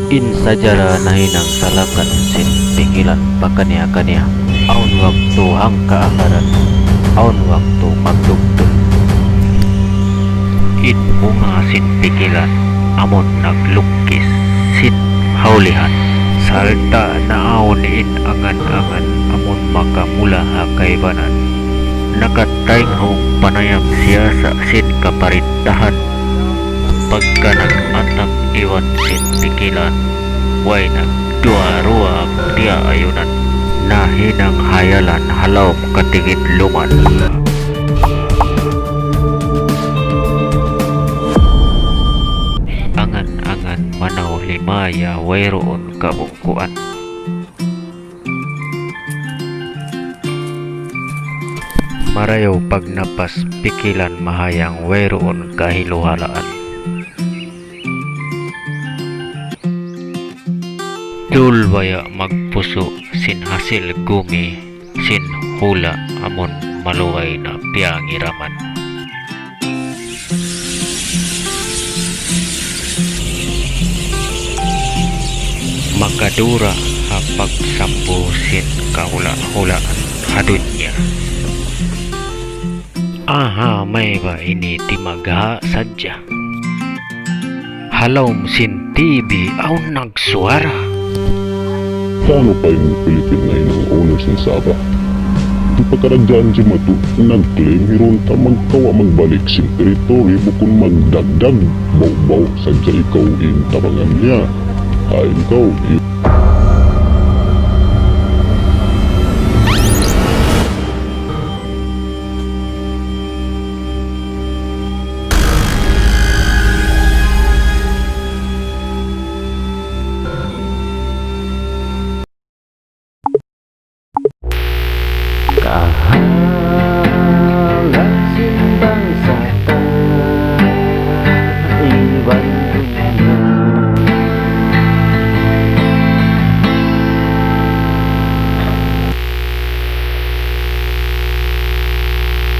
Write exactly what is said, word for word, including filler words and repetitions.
In sajarah nahinang salakan sin pikilan pakaniya-kaniya. Awn waktu hangka-akaran, awn waktu magdugtul. In bunga sin pikilan amun naglukkis sin haulihan. Sarta' naawn in angan-angan amun makamula ha kaibanan. Nakataynghug panayam siyasa sin kaparintahan. Pagka nag-atap iban sin pikilan, way nagduwa-ruwa tiyaayunan, nahinang hayalan ha lawm katigidluman. Angan-angan manaw limaya wayruun kabungkuan. Marayaw pagnapas pikilan mahayang wayruun kahiluhalaan. Dul baya' magpusu' sin hasil gumi sin hula' amun maluhay na piyangiraman. Makadura ha pagsambu sin kahula'-hulaan ha dunya. Aha, mayta' ini timagha' sadja. Ha lawm sin T V awn nagsuwara. Kaunu pa in Pilipin nahinang owner sin Sabah? Di' pa karadjaan jimatu, nag-claim hirun ta magkawa' magbalik sin territory bukun magdagdag bawbaw sadja ikaw in tabangan niya. Hain kaw, i-